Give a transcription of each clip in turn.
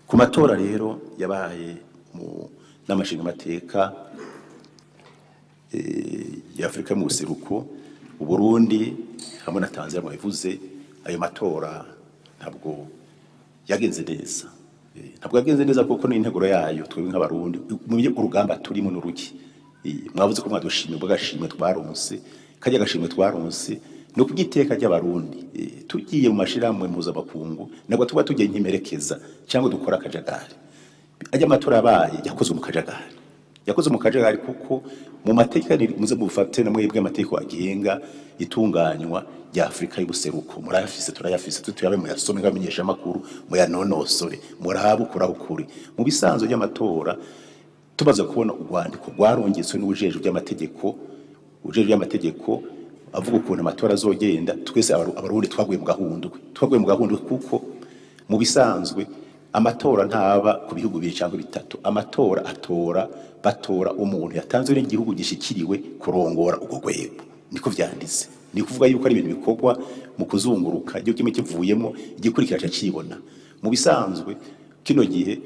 Ku matora rero yabaye mu nama nshingamateka ya Afrika mu buseruko, Uburundi hamwe na Tanzania mwabivuze, ayo matora ntabwo yagenze neza. Ntabwo yagenze neza kuko n'integuro yayo twebwe nk'abarundi mumenye urugamba turimo n'uruki. Mwavuze ko mwadushimye ubwo twaronse, kajya gashimwe twaronse no kugiteka ry'abarundi. Tugiye mu mashiramwe mpuzamakungu nabwo tuba tugiye nk'imerekeza cyangwa dukora akajagari. Ajya amatora abaye yakozwe mu kajagari, yakoze mu kajagari kuko mu mateka muze mufate na mwebwe amategeko agenga itunganywa rya Afrika y'ubuseruko murayafise, turayafise, tuyabe muyasome nk'abamenyesha amakuru, muyanonosore, murabe ukuraho ukuri. Mu bisanzwe by'amatora tumaze kubona urwandiko rwarungitswe n'ubujejwe by'amategeko, ubujejwe by'amategeko avuga ukuntu amatora azogenda, twese abarundi twaguye mu gahundwe, twaguye mu gahundwe kuko mu bisanzwe amatora ntaba ku bihugu bibiri cyangwa bitatu. Amatora atora batora umuntu yatanzwe n'igihugu gishikiriwe kurongora urwo rwego, niko vyanditse. Ni kuvuga yuko ari ibintu bikorwa mu kuzunguruka, igihugu kimwe kivuyemo igikurikira cacibona. Mu bisanzwe kino gihe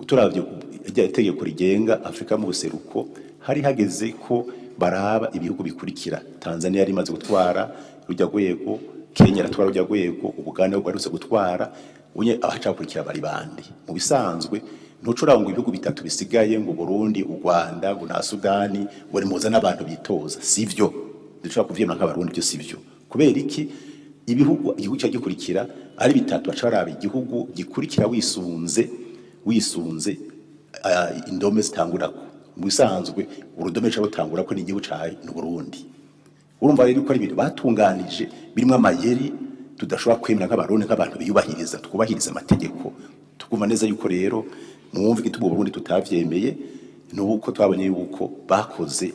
turavye itegeko rigenga Afrika mu buseruko, hari hageze ko baraba ibihugu bikurikira. Tanzania yari imaze gutwara rujya rwego, Kenya iratwara rujya rwego, Ubuganda bwarutse gutwara, unye abacakurikira bari bandi. Mu bisanzwe ntucura ngo ibihugu bitatu bisigaye ngo Burundi, u Rwanda ngo na Sudani ngo nimuza n'abantu bitoza, sivyo. Dushobora kuvyemera nk'abarundi, byo sivyo. Kubera iki? Ibihugu igihugu cya gikurikira ari bitatu, baca baraba igihugu gikurikira wisunze indome zitangurako. Mu bisanzwe urudome ruca rutangurako n'igihugu cawe ni Burundi. Urumva rero ko ari ibintu batunganije birimo amayeri tudashobora kwemera nk'abarundi, nk'abantu biyubahiriza, twubahiriza amategeko. Tukumva neza yuko rero mwumva igituma Burundi tutavyemeye nuko twabonye yuko bakoze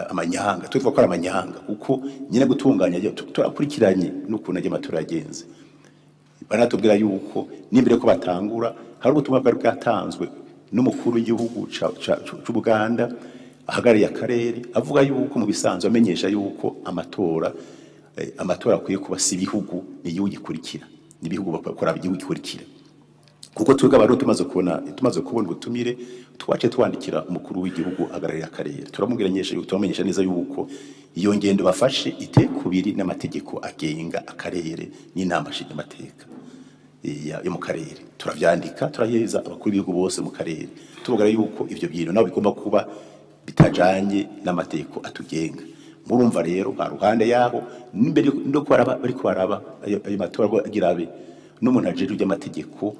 amanyanga, tuvuga ko ari amanyanga kuko nyine gutunganya turakurikiranye n'ukuntu ajya amatora yagenze. Baratubwira yuko n'imbere ko batangura hari ubutumwa bwari bwatanzwe n'umukuru w'igihugu c'Ubuganda ahagarariye akarere, avuga yuko mu bisanzwe amenyesha yuko amatora amatora akwiye kuba si ibihugu, ni igihugu gikurikira, ni ibihugu bakora igihugu gikurikira. Kuko twebwe abarundi tumaze kubona ubutumire, twace twandikira umukuru w'igihugu ahagarariye akarere, turamubwira nyesha yuko turamenyesha neza yuko iyo ngendo bafashe itekubiri n'amategeko agenga akarere n'inama nshingamateka yo mu karere. Turavyandika turaheza abakuru b'ibihugu bose mu karere, tuvuga yuko ivyo bintu nabo bigomba kuba bitajanye n'amategeko atugenga. Murumva rero ha ruhande yaho n'imbere no kwaraba bari kwaraba ayo matora agira abe n'umuntu ajeje by'amategeko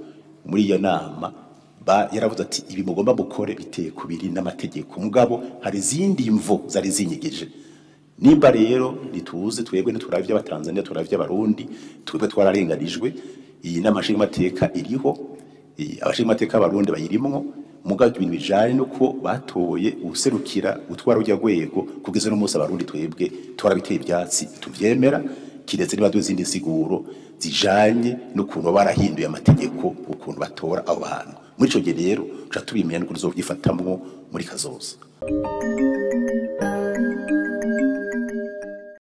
muri iyo nama yaravuze ati ibi mugomba mukore biteye kubiri n'amategeko, mugabo hari izindi mvo zari zinyegeje. Nimba rero nituze twebwe ntituravye abatanzania, turavye abarundi, twebwe twararenganijwe. Iyi nama nshingamateka iriho, abashingamateka b'abarundi bayirimwo, mugabo ibintu bijanye nuko batoye userukira utwara urya rwego kugeza no munsi abarundi twebwe twarabiteye ivyatsi tuvyemera, kiretse niba izindi siguro zijanye n'ukuntu barahinduye amategeko ukuntu batora abo bantu. Muri ico gihe rero tuca tubimenya n'ukuntu tuzovyifatamwo muri kazoza.